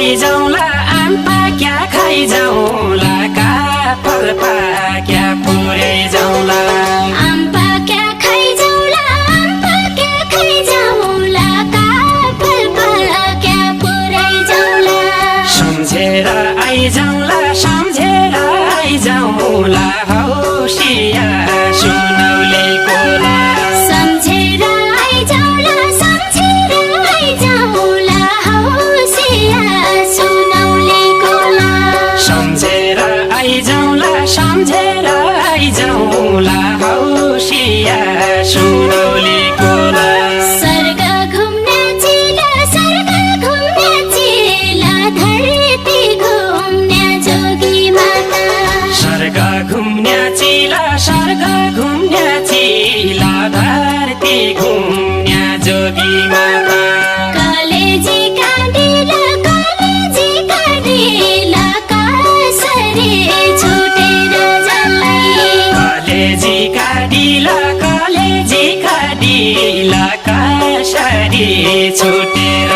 खाइ जाउँला आम पाक्या खाइ जाउँला काफल पाक्या पुरै जाउँला आम पाक्या खाइ जाउँला आम पाक्या खाइ जाउँला काफल पाक्या पुरै जाउँला सम्झेर आइजाउँला सम्झेर आइजाउँला हौसिया सुनौले कोला सम्झेर आइजाउँला सम्झेर आइजाउँला हौसिया सुनौले कोला सम्झेर आइजाउँला सम्झेर आइजाउँला हौसिया सुनौले कोला स्वर्ग घुम्ने चिला धरती घुम्ने जोगी माता स्वर्ग घुम्ने चिला धरती घुम्ने जोगी माता कलेजी काँडिला कसरी छुटेर जल्लाई कलेजी काँडिला कसरी छुटेर